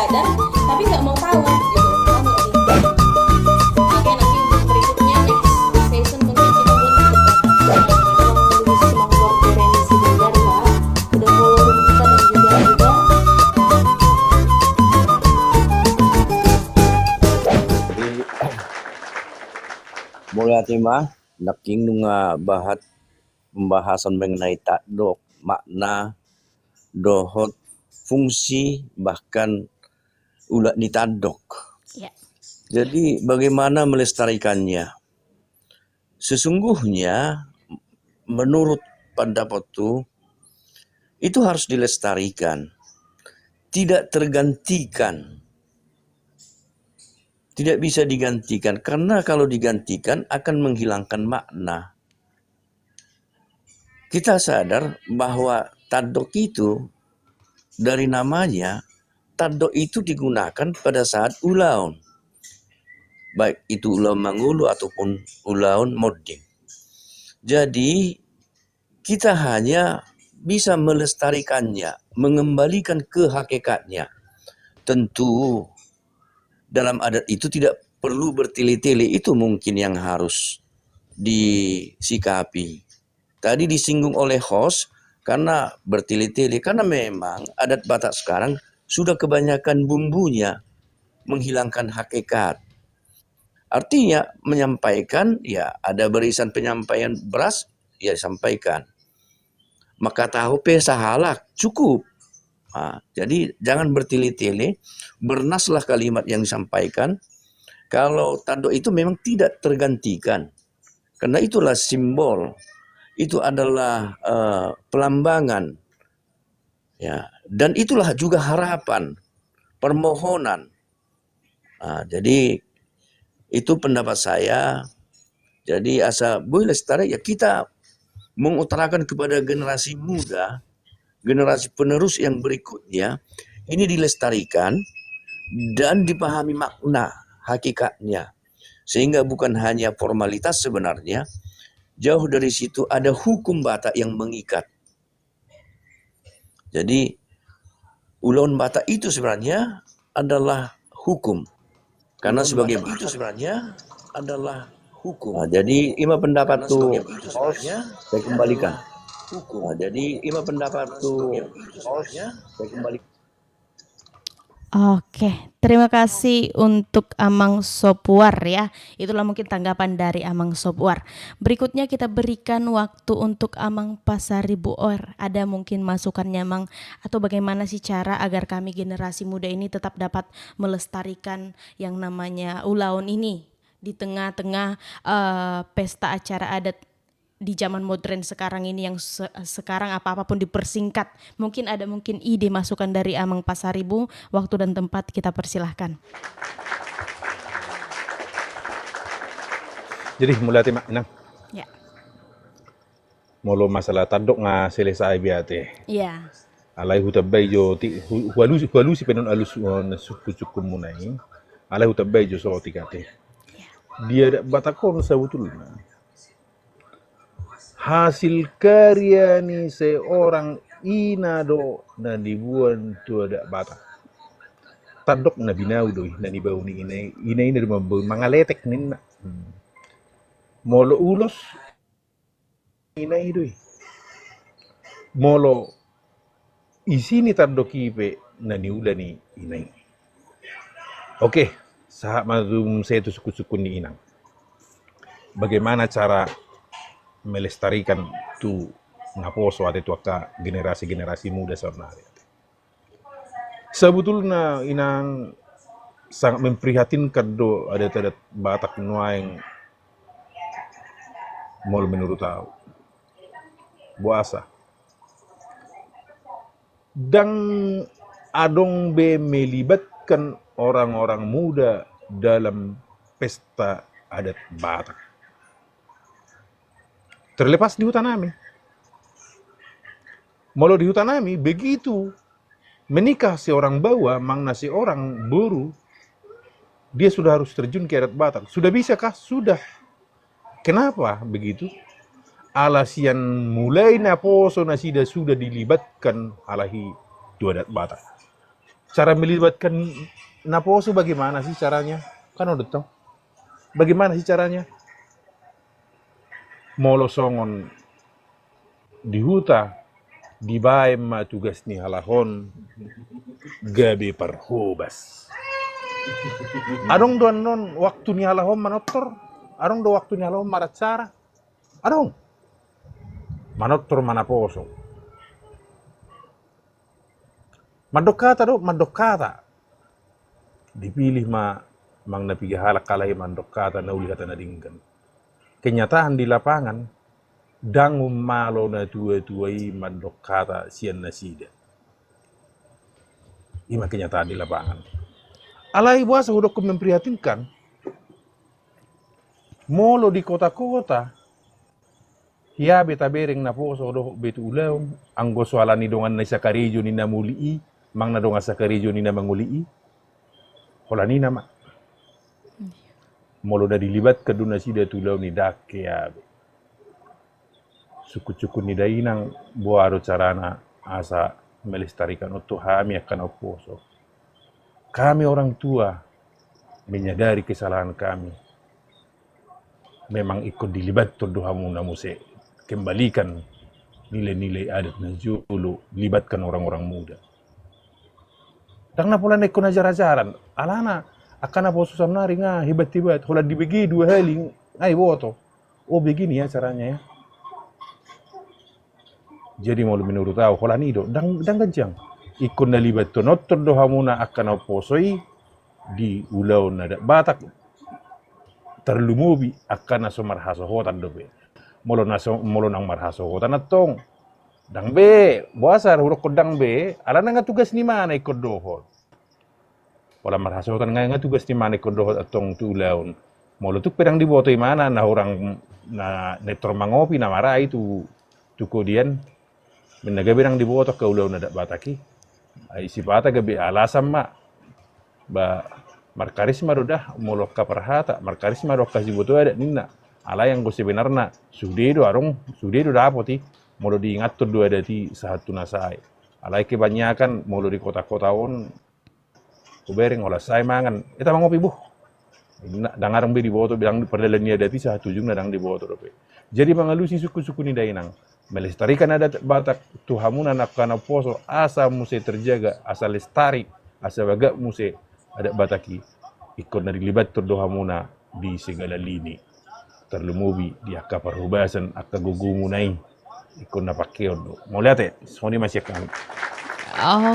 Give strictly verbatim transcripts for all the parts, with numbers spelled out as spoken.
Dan tapi nggak mau tahu gitu. Paham nggak sih? Oke, nanti untuk berikutnya, next session, mungkin kita buat untuk orang yang lebih senang berorganisasi, benar, Pak? Udah follow kita dan juga, juga. Jadi, mauliate ma, nangkin nunga bahat pembahasan mengenai tandok, makna, dohot fungsi, bahkan ulaon ni tandok. Ya. Jadi, bagaimana melestarikannya? Sesungguhnya, menurut pendapatku, itu harus dilestarikan, tidak tergantikan. Tidak bisa digantikan, karena kalau digantikan akan menghilangkan makna. Kita sadar bahwa tandok itu, dari namanya, tandok itu digunakan pada saat ulaon. Baik itu ulaon mangolu ataupun ulaon monding. Jadi, kita hanya bisa melestarikannya, mengembalikan ke hakikatnya. Tentu, dalam adat itu tidak perlu bertele-tele, itu mungkin yang harus disikapi. Tadi disinggung oleh host, karena bertele-tele, karena memang adat Batak sekarang sudah kebanyakan bumbunya, menghilangkan hakikat. Artinya, menyampaikan, ya, ada barisan penyampaian beras, ya, sampaikan. Mangkatahon pe sahalak, cukup. Nah, jadi, jangan bertele-tele, bernaslah kalimat yang disampaikan. Kalau tandok itu memang tidak tergantikan. Karena itulah simbol, itu adalah, eh, pelambangan. Ya, dan itulah juga harapan, permohonan. Nah, jadi itu pendapat saya. Jadi asa boi lestari, ya, kita mengutarakan kepada generasi muda, generasi penerus yang berikutnya, ini dilestarikan dan dipahami makna hakikatnya. Sehingga bukan hanya formalitas sebenarnya, jauh dari situ ada hukum Batak yang mengikat. Jadi, ulaon Batak itu sebenarnya adalah hukum. Karena sebagai itu sebenarnya adalah hukum. Nah, jadi, ima pendapatku, saya kembalikan. Nah, jadi, ima pendapatku, saya kembalikan. Oke, terima kasih untuk Amang Sopuar ya. Itulah mungkin tanggapan dari Amang Sopuar. Berikutnya kita berikan waktu untuk Amang Pasaribu Or. Ada mungkin masukannya, Mang, atau bagaimana sih cara agar kami generasi muda ini tetap dapat melestarikan yang namanya ulaon ini di tengah-tengah, eh, pesta acara adat di zaman modern sekarang ini yang se-, sekarang apa-apa pun dipersingkat. Mungkin ada mungkin ide masukan dari Amang Pasaribu, waktu dan tempat kita persilahkan. Jadi, mauliate ma, Inang. Ya. Molo masalah tandok nga selesai be ate. Iya. Alai hutambai jo ti-, hu-, hualusi, hualusi pe non alus, eh, sungkun-sungkunmuna i. Alai hutambai jo saotik ate. Iya. Di adat Batak on sabotulna hasil karya ni seorang ina do na niboan tu adat Batak. Tandok na binau do i, na niboan ni ina i, ina i na do mamboan, mangaletek ninna. Hmm. Molo ulos, ina i do i. Molo isi ni tandok i pe na niula ni ina i. Oke, sahat ma tung sae tu sungkun-sungkun ni Inang. Bagaimana cara melestarikan tu naposo ate tu angka generasi-generasi muda saonari? Sabotulna, Inang, sangat memprihatinkan do adat-adat Batak nuaeng, molo menurut au. Boasa? Ndang adong be melibatkan orang-orang muda dalam pesta adat Batak. Terlepas di huta nami. Molo di huta nami, begitu menikah seorang baoa, manang seorang boru, dia sudah harus terjun ke adat Batak. Sudah bisa kah? Sudah. Kenapa begitu? Ala sian mulai naposo nasida sudah dilibatkan halahi tu adat Batak. Cara melibatkan naposo bagaimana sih caranya? Kan on do tong. Bagaimana sih caranya? Molo songon di huta, dibaen ma tugas ni halak on gabe parhobas. Adong do annon waktu ni halak on manortor, adong do waktu ni halak on maracara. Adong. Manortor ma naposo. Mandok hata do, mandok hata. Dipilih ma amang na piga halak, alai mandok hata na uli, hata na denggan. Kenyataan di lapangan, ndang ummalo natuatua i mandok hata sian nasida. I ma kenyataan di lapangan. Alai boasa hudokkon memprihatinkan? Molo di kotakota, hea be tabereng naposo dohot be tu ulaon, anggo so ala ni dongan na sakarejo ni na muli i, amang na dongan sakarejo ni na mangoli i, holan i nama. Molo na dilibatkan do nasida tu ulaon i, ndang hea be. Sungkunsungkun ni dainang, boha do carana asa melestarikan on tu hami angka naposo? Kami orang tua menyadari kesalahan kami. Memang ingkon dilibathon do hamuna muse, kembalikan nilai-nilai adat na jolo, libatkan orang-orang muda. Ndang na pola na ingkon ajar-ajaran, alana angka naposo saonari nga hebat-hebat, holan dibege dua hali nga diboto. Oh, begini ya caranya ya. Jadi molo menurut au, holan i do, ndang, ndang ganjang. Ingkon na libathononhon do hamuna angka naposo i di ulaon adat Batak, tarlumobi angka na so marhasohotan dope. Molo na so, molo naung marhasohotan antong, ndang be, boasa hudokkon ndang be, alana nga tugas ni imana ingkon dohot. Pola marhasohotan nga, nga tugas ni imana ingkon dohot antong tu ulaon. Molo tung pe ndang diboto imana, na hurang na, na nintor mangopi, na marai tu, tu kodian, mena gabe ndang diboto angka ulaon adat Batak i. Ai sipata gabe alasan ma. Ba, markarisma do da, molo angka parhata, markarisma do angka siboto adat ninna. Alai anggo sebenarna, sude do adong, sude do dapot i, molo diingathon do adat i sahat tu na sae. Alai kebanyakan, molo di kota-kota on, hubereng holan sae mangan, eta mangopi boh. Ninna, ndang adong be diboto, ndang pardalan ni adat i sahat tu ujungna ndang diboto dope. Jadi mangalusi sungkunsungkun ni dainang, melestarikan adat Batak tu hamuna angka naposo, asa muse terjaga, asa lestari, asa bagak muse adat Batak i, ingkon na dilibathon do hamuna di segala lini. Tarlumobi di angka parhobasan, angka gogomuna i, ingkon na pangkeon do. Mauliate, songon i ma sian hami.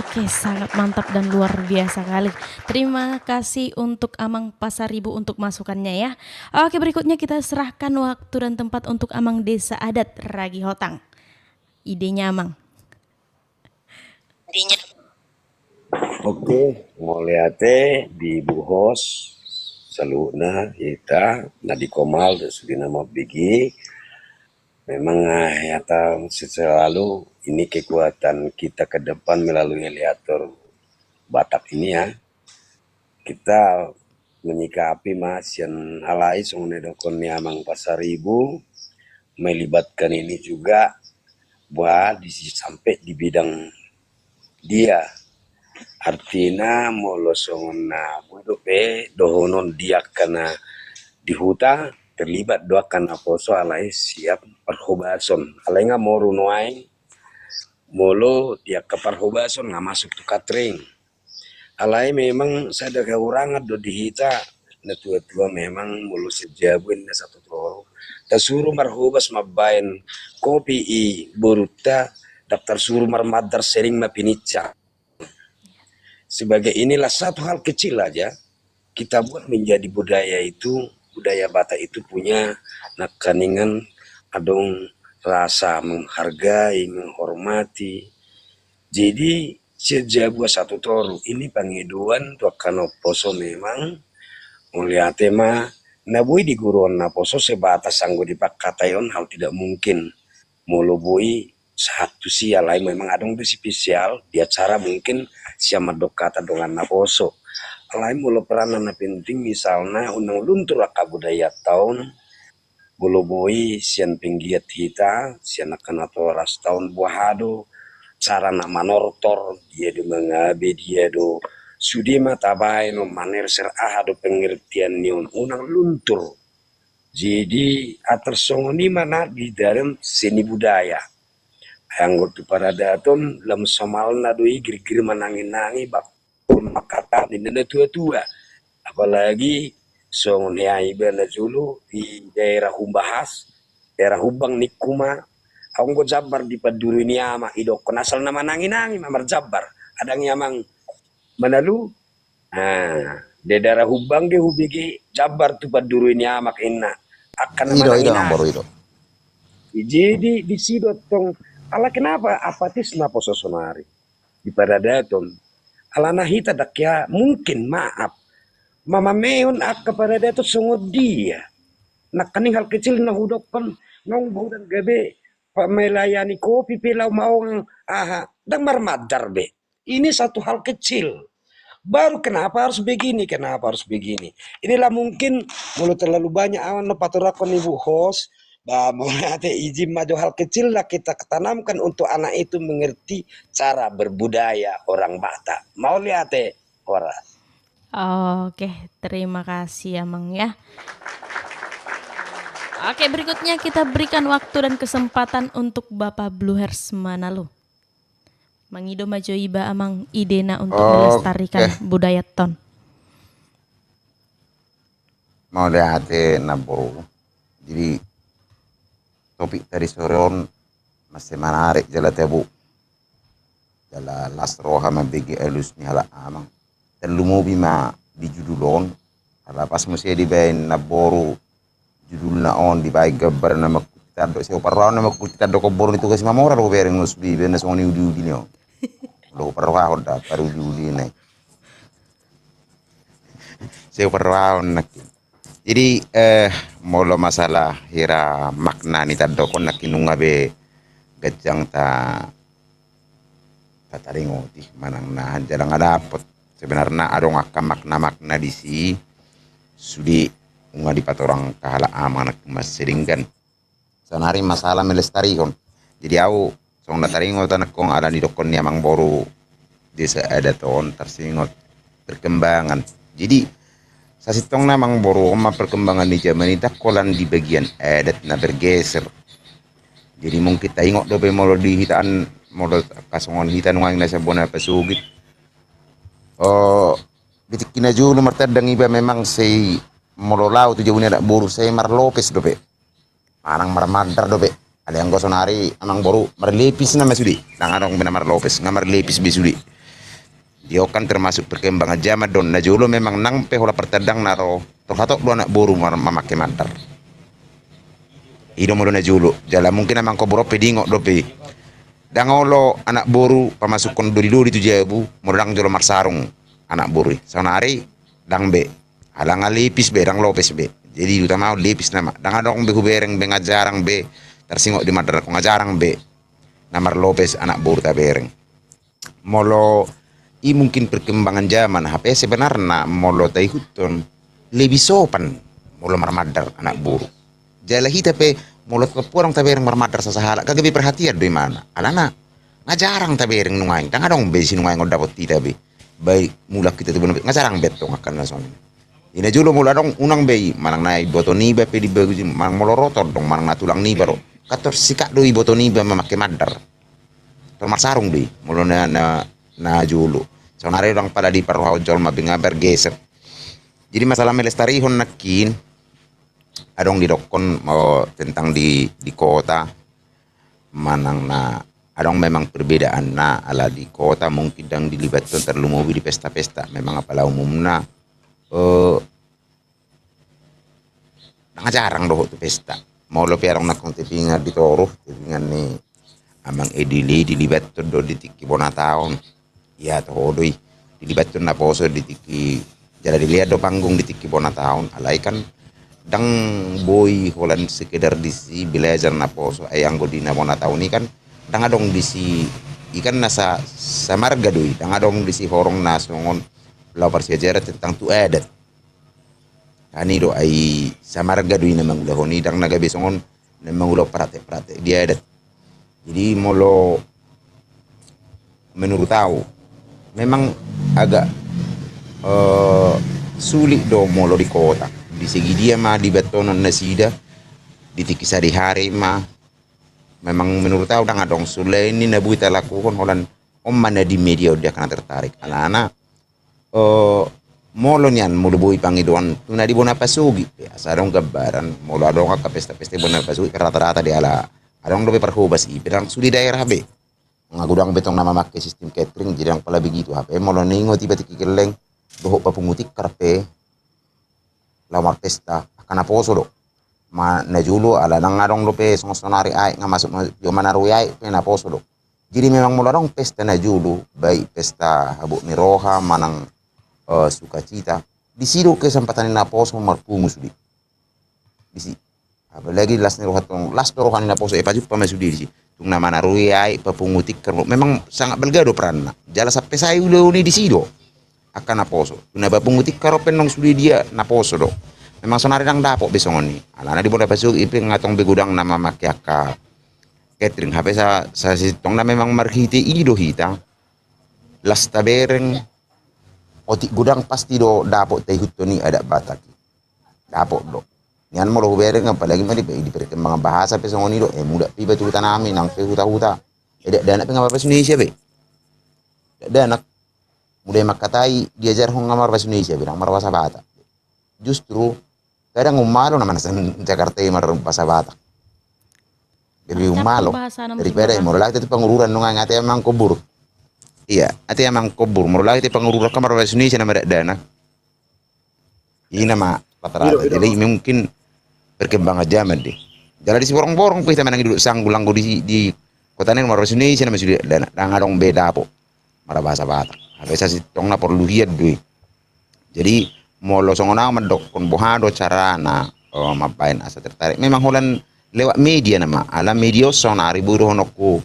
Oke, sangat mantap dan luar biasa kali. Terima kasih untuk Amang Pasaribu untuk masukannya ya. Oke, berikutnya kita serahkan waktu dan tempat untuk Amang Desa Adat Ragi Hotang. Idenya Amang. Oke, mauliate di buhos saluhutna hita na di Komal, sude na mambege. Memang, eh, nyata selalu ini kekuatan kita ke depan melalui Eliator Batak ini ya. Kita menyikapi ma sian halai songon na didokkon ni Amang Pasaribu, melibatkan ini juga buat di sampai di bidang dia. Artina molo songon na boi dope dohonon di angka na di huta, terlibat do angka naposo alai siap parhobason. Alai nga moru nuaeng molo di angka parhobason nga masuk tu catering. Alai memang sada kekurangan do di hita, na tua-tua memang molo sian jabu ninna satu toru, tasuru marhobas mambaen kopi i borunta, daptar suru marmandar sering ma pininsa. Sebagai inilah satu hal kecil aja, kita buat menjadi budaya itu, budaya Batak itu punya nangkaningan adong rasa menghargai, menghormati. Jadi sian jabu satu toru ini pangidoan tu angka naposo memang mauliate ma, na boi diguruhon naposo sebatas anggo dipangkataion hal tidak mungkin. Molo boi sahat tu si alai memang adong do spesial di acara mungkin sian mandok hata dongan naposo. Alai molo peranna na penting misalna unang luntur angka budaya taon, molo boi sian penggiat hita, sian angka natoras taon boha do cara na manortor, dia do mangabe, dia do, sude ma tabaen on manerser aha do pengertian ni on, unang luntur. Jadi atur songon i ma na di dalam seni budaya. Anggo tu paradaton lam somalna do i girgir manangi-nangi bak mangkatani na tua-tua. Apalagi songon hea iba na jolo di daerah Humbahas, daerah Humbang ningku ma, anggo jambar di panduru ni amak idokkon asal na manangi-nangi ma marjambar. Adang i amang Manalu, ah, di daerah Humbang ge hubege jambar tu panduru ni amak inna. Angka na manangi-nangi. Jadi di si do tong, ala kenapa apatis na poso sonari di paradaton? Alana hita dang hea, mungkin, maaf, mamamehon angka paradaton songon dia. Nangkaning hal kecil na hudokkon, nunga hudang gabe melayani kopi pe laho maongang aha, dang marmandar be. Ini satu hal kecil. Baru kenapa harus begini, kenapa harus begini. Inilah mungkin molo terlalu banyak awan na patorangkon ibu host, bah, mauliate, izin ma jo, hal kecil lah kita tanamkan untuk anak itu mengerti cara berbudaya orang Batak. Mauliate, horas. Oke, terima kasih Amang ya. Oke, berikutnya kita berikan waktu dan kesempatan untuk Bapak Bluehers Manalu. Mangido ma jo iba amang idena untuk melestarikan budaya ton. Mauliate namboru. Jadi topik tadi sore on masih menarik jala tabo. Jala las roha mambege alus ni halak amang. Tarlumobi ma di judul on. Ala pas muse dibaen namboru judulna on, dibaen gambar na mangkuti tandok, sai huparrohahon na mangkuti tandok on boru ni Toga Simamora do hubereng, nunga sude ibaen na songon i uli-uli ni on. Molo huparrohahon da paruliuli na i, sai huparrohahon nangkin. Jadi eh, molo masalah hira makna ni tandok on nangkin nunga be ganjang ta, tataringoti manang na jala nga dapot. Sebenarna adong angka makna-makna disi sude nunga dipatorang angka halak amang nangkin massedenggan. Saonari masalah melestarihon. Jadi au songon na taringot nangkin ala ni dokkon ni amang boru desa adat on tarsingot perkembangan. Jadi sasintongna amang boru on ma perkembangan ni jaman i, dang holan di bagian adat na bergeser. Jadi mungkin taingot dope molo di hita an, molo angka songon hita nuaeng na sian bona pasogit. Oh, di tingki na jolo martandang iba memang sai molo laho tu jabu ni anak boru sai marlopes dope. Manang marmandar dope. Alai anggo sonari amang boru marlepis nama sude. Dang adong be na marlopes, nga marlepis be sude. Dia kan termasuk perkembangan zaman do on. Na jolo memang nang pe holan partandang na ro, tor hatop do anak boru mamake mandar. I do molo na jolo. Jala mungkin amang koboron pe diingot dope. Dang olo anak boru pamasukkon lodi-lodi tu jabu molo dang jolo marsarung anak boru i. Saonari dang be. Ala nga lepis be, dang lopes be. Jadi utama on lepis nama. Dang adong be hubereng be, nga jarang be tarsingot di mandar, nga jarang be na marlopes anak boru tabereng. Molo i mungkin perkembangan zaman, hape sebenarna molo taihuthon lebih sopan molo marmandar anak boru. Jala hita pe molo toppu adong tabereng marmandar sasahalak, gabe perhatian do imana. Alana nga jarang tabereng nuaeng, dang adong be si nuaeng on dapot hita be. Baik mulak hita tu bona pe, nga jarang be tong angka na songon i. Di na jolo molo adong unang be i, manang na iboto niba pe di bagus i, manang molo ro tondong, manang na tulang niba ro. Kan tor sikat do iboto niba mamake mandar. Tor marsarung do i molo na, na, na jolo. Saonari dang pala diparrohahon jolma be, nga bergeser. Jadi masalah melestarihon nangkin adong didokkon tentang di, di kota manang na adong memang perbedaanna, ala di kota mungkin dang dilibathon tarlumobi di pesta-pesta, memang apala umumna eh, dang jarang dohot tu pesta. Molo pe adong nangkin taringot di toru, taringot ni amang Edili, dilibathon do di tingki bona taon. Ia toho do i, dilibathon naposo di tingki, jala dilean do panggung di tingki bona taon. Alai kan dang boi holan sekedar disi belajar naposo, ai anggo di na bona taon i kan dang adong disi, i kan na sa, samarga do i, dang adong disi horong na songon laho parsiajaran tentang tu adat. Kan i do, ai samarga do i na mangulahon i, dang na gabe songon na mangulahon praktek-praktek di adat. Jadi molo menurut au memang agak eh, sulit do molo di kota. Di segi dia ma dibahen nasida di tingki sehari-hari ma. Memang menurut au ndang adong selain ni na boi talakuhon holan on ma na di media on dia kena tertarik. Alana eh, molo nian molo boi pangidoan tu na di bona pasogit pe asa adong gambaran molo adong angka pesta-pesta bona pasogit rata-rata di ala adong dope parhobas i pe ndang sude daerah be. Nga godang be tong na mamake sistem catering jadi ndang pala begitu hape molo na ingot iba tingki gelleng dohot papungu tikar pe laho marpesta angka na poso do. Ma na jolo ala ndang adong dope songon sonari aek nga masuk ma- jo manarui aek pe na poso do. Jadi memang molo adong pesta na jolo baik pesta habot ni roha manang eh, sukacita disi do kesempatan ni na poso marpungu sude. Disi apalagi las ni roha tong las do roha ni na poso e pajumpa ma sude disi tung na manarui aek papungu tikar memang sangat balga do peranna jala sampe sai ulaon i disi do. Angka na poso tu na papungu tikar on pe nong sude dia na poso do. Memang sonari ndang dapot be songon i alana di bona pasogit i pe nga tong be godang na mamake angka catering hape sa sasintongna memang marhite i do hita las tabereng otik godang pasti do dapot taihuthon i adat Batak i. Dapot do nian molo hubereng apalagi ma di di perkembangan bahasa pe songon i do e muda pe iba tu huta nami nang pe huta-huta e dakdanak pe nga marbahasa Indonesia be. Dakdanak muda i mangkatai diajarhon nga marbahasa Indonesia be ndang marbahasa Batak. Justru kadang umalo na manasan Jakarta i marbahasa Batak gabe umalo. Daripada molo lagi tu pangururan nunga nga ate amang kobur. Iya ate amang kobur molo lagi tu pangururan kan marbahasa Indonesia na madakdanak. Ina ma rata-rata jadi mungkin perkembangan zaman deh. Jala di siborong-borong pe hita manang duduk sanggul anggo di di kota nen marbahasa Indonesia na masih dakdanak ndang adong be dapot marbahasa Batak. Hape sasintongna porlu hian do i. Jadi molo songon au mandokkon boha do carana mambaen asa tertarik memang holan lewat media nama ala media on sonari boi dohononku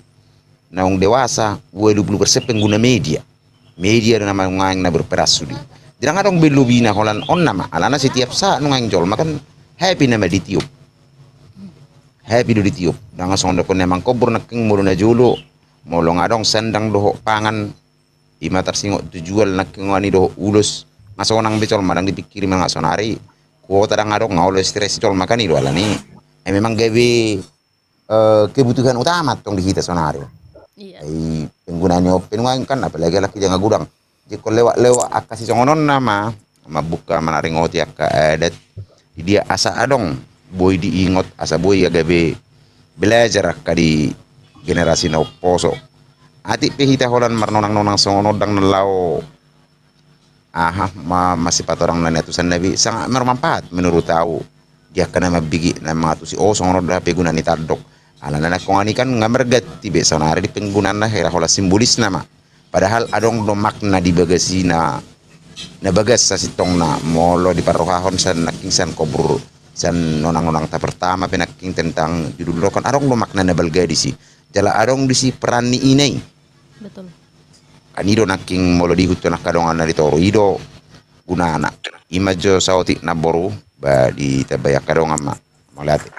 naung dewasa ualu pulu persen pengguna media. Media do nama nungaeng na berperan sude. Jadi ndang adong be lobina holan on nama alana setiap saat nungaeng jolma kan happy nama ditiop. Happy do ditiop ndang songon dokkon ni amang kobor nangking molo na jolo molo nga adong sandang dohot pangan ima tarsingot tu jual nangkingoan i dohot ulos nga sonang be jolma ndang dipikiri manang sonari kuota ndang adong nga olo stres jolma kan i do alani. Ai memang gabe eh, kebutuhan utama tong di hita sonari. Iya. Ai penggunaan ni open wang kan apalagi laki jangan gudang. Jikon lewat-lewat angka si songononna ma mambuka manaringoti angka adat di dia asa adong boi diingot asa boi gabe belajar angka di generasi na umposo. Atik pe hita holan marnonang-nonang songon on ndang na lao aha ma masipatorang na niatusan nabi sangat marmanfaat menurut au. Di angka na mambigi na mangatusi o songon on da pe guna ni tandok. Alana na kongani kan nga mergati be sonari di penggunana hera holan simbolisna ma. Padahal adong do makna di bagasina na bagas sasintongna molo diparrohahon san nangking san kobur san nonang-nonang ta pertama pe nangking tentang judul do kan adong do makna na balga disi. Jala adong disi peran ni ina i. Betul. Kan i do nangking molo dihuthon angka dongan na di toru i do gunana. Ima jo saotik na boru ba ditambai angka dongan ma. Mauliate.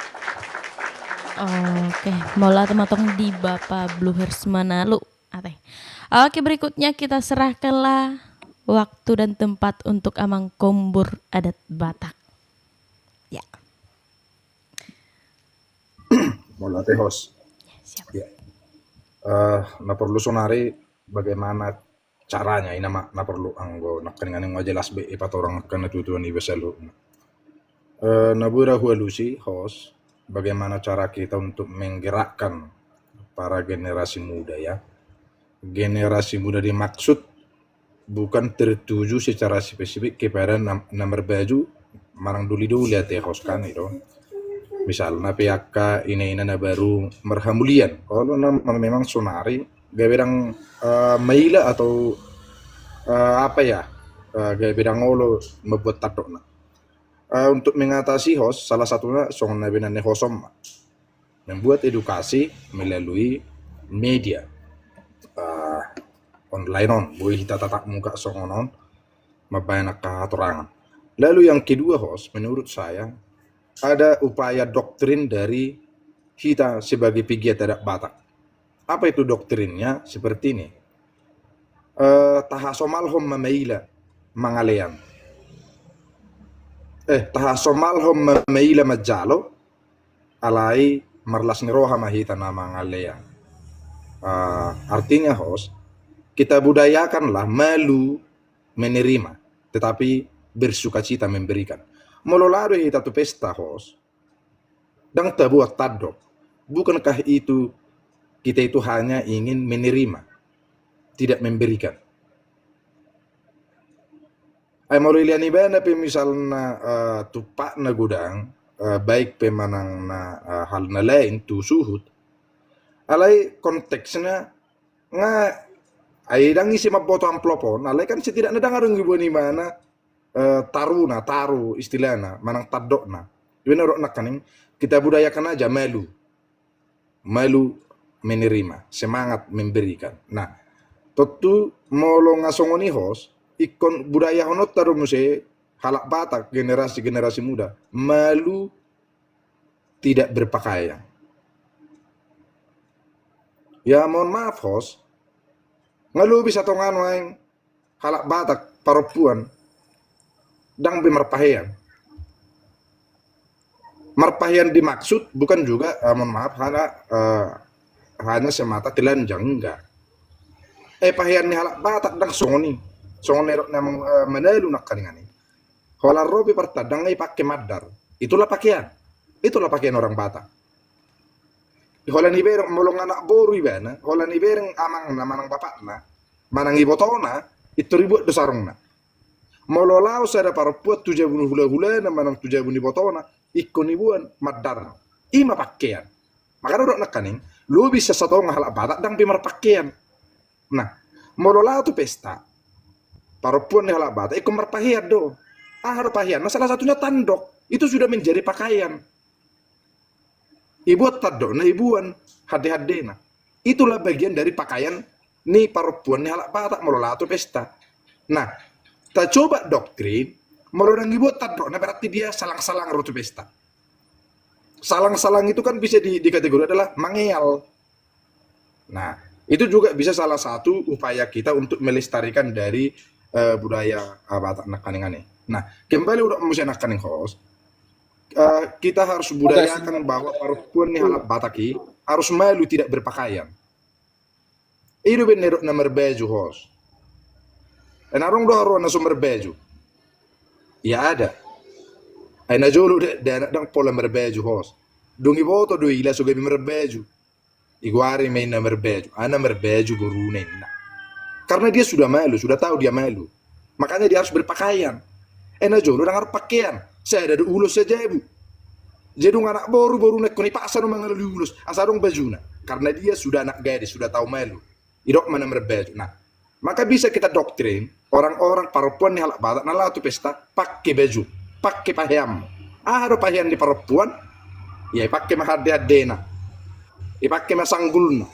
Oke, mauliate ma tong di Bapa Bluhers Manalu. Ate. Oke, berikutnya kita serahkanlah waktu dan tempat untuk Amang Kombur Adat Batak. Ya. Mauliate host. Ya, siap. Ya. Eh, na perlu sonari bagaimana caranya ina ma na perlu anggo nangkaningan nga jelas be ipatorang angka na tutuan iba saluhutna. Eh, na boi ra hualusi host bagaimana cara kita untuk menggerakkan para generasi muda ya. Generasi muda dimaksud bukan tertuju secara spesifik kepada na, na marbaju manang doli-doli ate host kan itu. Misalna pe angka ina-ina na baru marhamulian. Kalau na memang sonari gabe ndang eh, maila atau eh, apa ya eh, gabe ndang olo membuat tandokna. Eh, untuk mengatasi host salah satunya songon na binaen ni host on ma. Membuat edukasi melalui media eh, online on boi hita tatap muka songon on mambaen angka hatorangan. Lalu yang kedua host menurut saya ada upaya doktrin dari hita sebagai pegiat adat Batak. Apa itu doktrinnya? Seperti ini. Eh, tahasomalhon ma maila mangalean. Eh, tahasomalhon ma maila manjalo, alai marlas ni roha ma hita na mangalean. Eh, artinya, host, kita budayakanlah malu menerima, tetapi bersukacita memberikan. Molo lao do hita tu pesta, host, ndang taboan tandok. Bukankah itu, kita itu hanya ingin menerima, tidak memberikan? Ai molo ilean ibana pe misalna, eh, tumpakna godang, eh, baik pe manang na, eh, hal na lain tu suhut. Alai konteksna nga, ai ndang ise mamboto amplop on, alai kan setidakna ndang adong iboan ibana, eh, taruna, taru istilahna, manang tandokna. Iba na dok nangkaning, kita budayakan aja malu. Malu menerima, semangat memberikan. Nah, tontu molo nga songon i, host, ingkon budayahononta do muse halak Batak, generasi-generasi muda, malu tidak berpakaian. Ya, mohon maaf, host, nga lobi satonga nuaeng halak Batak parompuan ndang be marpahean. Marpahean dimaksud bukan juga, eh, mohon maaf, hanya, eh, hanya semata telanjang, enggak. Eh, pahean ni halak Batak ndang songon i. Songon na dok na mang-, eh, manalu nangkaningan i. Holan ro pe partandang nga ipake mandar. Itulah pakaian. Itulah pakaian orang Batak. Holan ibereng molo nga anak boru ibana, holan ibereng amangna manang bapakna, manang ibotona, pintor ibuat do sarungna. Molo lao sada parompuan tu jabu ni hulahulana manang tu jabu ni ibotona, ingkon iboan mandar. I ma pakean. Makana dok nangkaning, lobi sasatonga halak Batak ndang pe marpakean. Nah, molo lao tu pesta, parompuan ni halak Batak ingkon marpahean do. Aha do paheanna? Salah satunya tandok. Itu sudah menjadi pakaian. Ibuat tandokna, iboan hande-handena. Itulah bagian dari pakaian ni parompuan ni halak Batak molo lao tu pesta. Nah, tacoba doktrin, molo ndang ibuat tandokna berarti dia salang-salang ro tu pesta. Salang-salang itu kan bisa di, dikategori adalah mangeal. Nah, itu juga bisa salah satu upaya kita untuk melestarikan dari, eh, budaya, eh, Batak nangkaningan i. Nah, kembali dok muse nangkaning, host, eh, kita harus budayakan bahwa parompuan ni halak Batak i harus malu tidak berpakaian. I do umbahen na dok na marbaju, host. Eh, na adong do haroa na so marbaju? Ya ada. Ai na jolo da, da, ndang pola marbaju, host. Dung iboto do i laos so gabe marbaju. Igoari ma i na marbaju, ah, na marbaju boruna, inna. Karena dia sudah malu, sudah tahu dia malu. Makanya dia harus berpakaian. Eh, na jolo ndang adong pakean. Sada do ulos sajabu. Jadi dung anak boru, boruna ingkon ipaksa do mangalului ulos asa adong bajuna. Karena dia sudah anak gadis, sudah tahu malu. Didok ma na marbaju. Nah, maka bisa kita doktrin orang-orang parompuan ni halak Batak na lao tu pesta pake baju, pake pahean. Aha do pahean ni parompuan? Ya, ipake ma hande-handena, ipake ma sanggulna,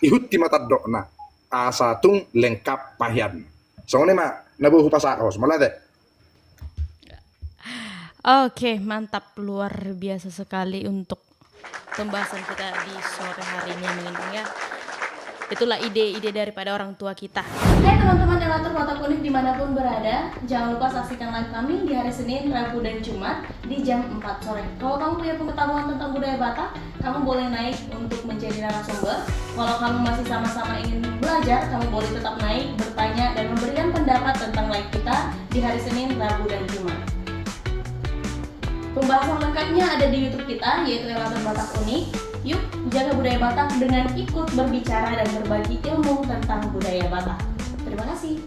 ihunti ma tandokna, asa tung lengkap pahean. Songon i ma na boi hupasahat, host. Mauliate. Oke, mantap, luar biasa sekali untuk pembahasan kita di sore hari ini, Amang Indung, ya. Itulah ide-ide daripada orang tua kita. Hai teman-teman Elator Batak Unik dimanapun berada, jangan lupa saksikan live kami di hari Senin, Rabu, dan Jumat di jam empat sore. Kalau kamu punya pengetahuan tentang budaya Batak, kamu boleh naik untuk menjadi narasumber. Kalau kamu masih sama-sama ingin belajar, kamu boleh tetap naik, bertanya, dan memberikan pendapat tentang live kita di hari Senin, Rabu, dan Jumat. Pembahasan lengkapnya ada di YouTube kita, yaitu Elator Batak Unik. Yuk, jaga budaya Batak dengan ikut berbicara dan berbagi ilmu tentang budaya Batak. Terima kasih.